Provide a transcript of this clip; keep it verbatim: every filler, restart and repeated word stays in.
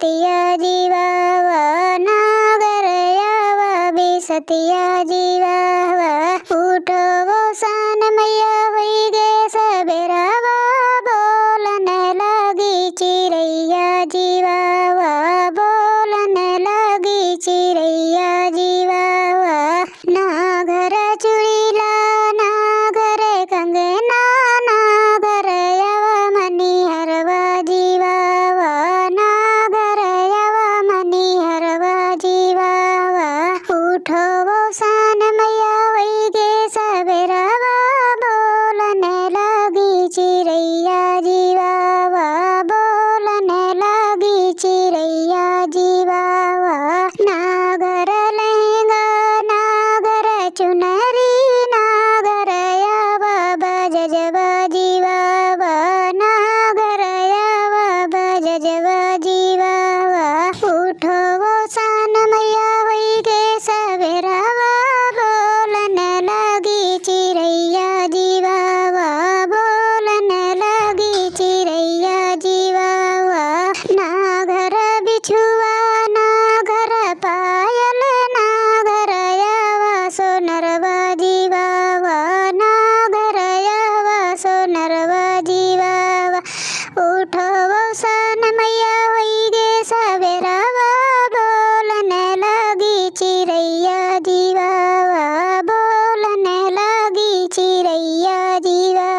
तिया जीवावा, नागर आवा बिसतिया जीवावा। उठो वो सान मैया होई गे सबेरावा, बोलन लागी चिरैया जीवावा, बोलन लागी चिरैया जीवावा। ना घर चूड़ीला, ना घर कंगना, ना घर आवा मनिहरवा जीवावा, ना घर आवा मनिहरवा जीवावा। उठो वो सान मैया होई गे सबेरावा, बोलन लागी चिरैया जीवावा, बोलन लागी चिरैया जीवावा। ना घर लहंगा, ना घर चुनरी, ना घर आवा बजजवा जीवावा, ना घर आवा बजजवा जीवावा। उठो वो सान मैया होई गे सबेरावा, बोलन लागी चिरैया जीवावा, बोलन लागी चिरैया जीवावा। ना घर बिछुआ, ना घर पायल, ना घर आवा सोनरवा जीवावा, ना घर आवा सोनरवा जीवावा। उठो वो सान मैया होई गे सबेरावा, बोलन लागी चिरैया जीवावा, बोलन लागी चिरैया जीवा।